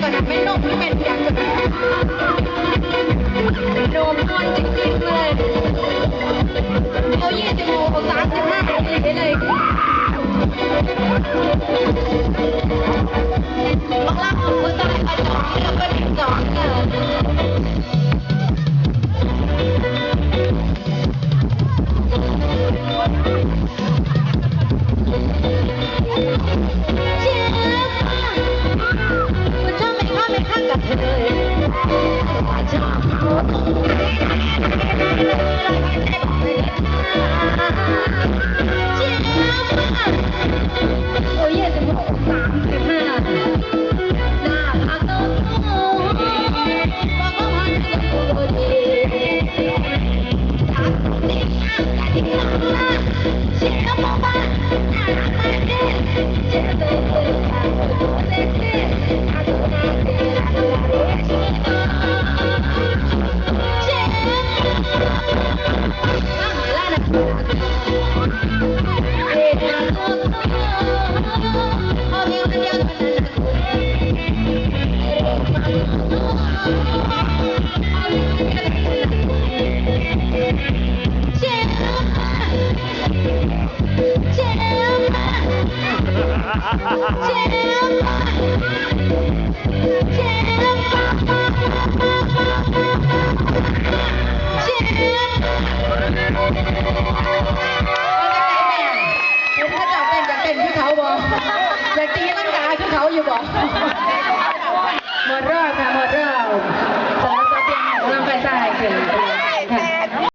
ກໍນະ ແມ່ນນົມ ຫຼື ແມ່ນຫຍັງ ໂດມມ່ວນຈິງໆ ເລີຍ ເອົາ ຊາວຫ້າ ນາທີໄປເລີຍ ບັກລາວຜູ້ຊາຍກໍຈອງ ແລ້ວກໍຕິດຈອງ ເອີ. ເຫັນເຂົາເຈົ້າເຕັ້ນ ຢາກເຕັ້ນຄືເຂົາບໍ່? ຢາກຕີລັງກາຄືເຂົາຢູ່ບໍ່?